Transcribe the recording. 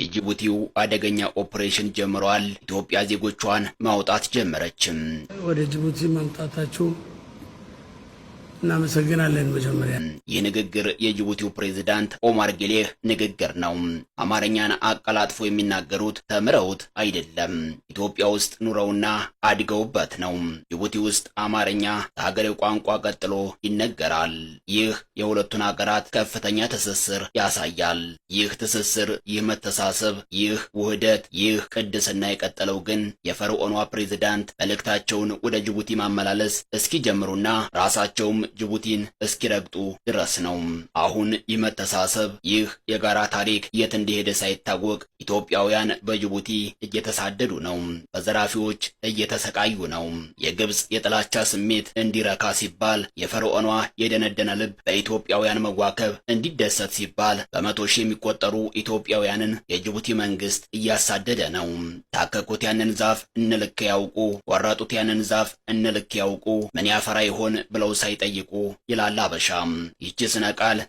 የጅቡቲው አደገኛ ኦፕሬሽን ጀምሯል። ኢትዮጵያ ዜጎቿን ማውጣት ጀመረችም። ወደ ጅቡቲ መምጣታችሁ እናመሰግናለን። መጀመሪያ ይህ ንግግር የጅቡቲው ፕሬዝዳንት ኦማር ጌሌህ ንግግር ነው። አማርኛን አቀላጥፎ የሚናገሩት ተምረውት አይደለም፣ ኢትዮጵያ ውስጥ ኑረውና አድገውበት ነው። ጅቡቲ ውስጥ አማርኛ ከሀገሬው ቋንቋ ቀጥሎ ይነገራል። ይህ የሁለቱን ሀገራት ከፍተኛ ትስስር ያሳያል። ይህ ትስስር፣ ይህ መተሳሰብ፣ ይህ ውህደት፣ ይህ ቅድስና የቀጠለው ግን የፈርዖኗ ፕሬዝዳንት መልእክታቸውን ወደ ጅቡቲ ማመላለስ እስኪጀምሩና ራሳቸውም ጅቡቲን እስኪረግጡ ድረስ ነው። አሁን ይህ መተሳሰብ፣ ይህ የጋራ ታሪክ የት እንደሄደ ሳይታወቅ ኢትዮጵያውያን በጅቡቲ እየተሳደዱ ነው። በዘራፊዎች እየተሰቃዩ ነው። የግብፅ የጥላቻ ስሜት እንዲረካ ሲባል፣ የፈርዖኗ የደነደነ ልብ በኢትዮጵያውያን መዋከብ እንዲደሰት ሲባል በ100,000 የሚቆጠሩ ኢትዮጵያውያንን የጅቡቲ መንግስት እያሳደደ ነው። ታከኩት ያንን ዛፍ እነልክ ያውቁ፣ ቆረጡት ያንን ዛፍ እነልክ ያውቁ፣ ምን ያፈራ ይሆን ብለው ሳይጠይቁ ይላል አበሻም። ይቺ ስነ ቃል